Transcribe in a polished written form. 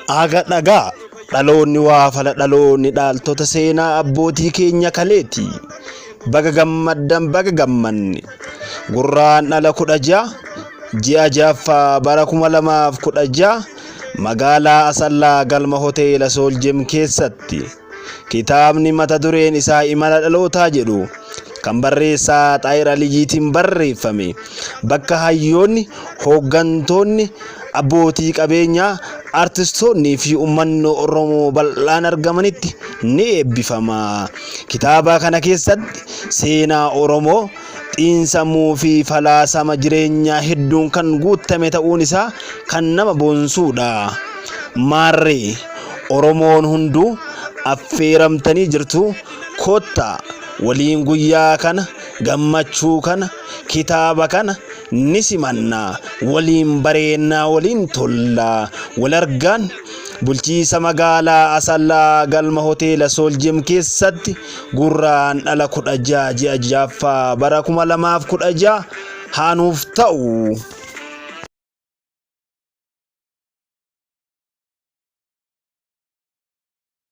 Aga dhagaa dhaloonni waa fala dhaloonni dhaaltota seenaa abbootii keenya kaleeti. Baga gammaddan baga gammanne. Gurraandhala 16 ji'a 6ffaa bara 2016 magaalaa Asallaa galma hoteela Sooljem keessatti kitaabni mata dureen isaa Imala Dhalootaa jedhu kan barreessaa Xaahir Aliyyiitiin barreeffame bakka hayyoonni, hooggantoonni, abbootii qabeenyaa, artistoonni fi uummanni Oromoo bal'aan argamanitti ni eebbifama. Kitaaba kana keessatti seenaa Oromoo, xiinsammuu fi falaasama jireenyaa hedduun kan guuttame ta'uun isaa kan nama boonsuudha. Maarree Oromoon hunduu affeeramtanii jirtu kottaa waliin guyyaa kana gammachuu kana kitaaba kana ni simanna waliin bareennaa waliin tolla wal argaan bulchiisa magaalaa Asallaa galma hoteela Sooljem keessatti Gurraandhala 16 ji'a 6ffaa bara 2016 haa nuuf ta'u.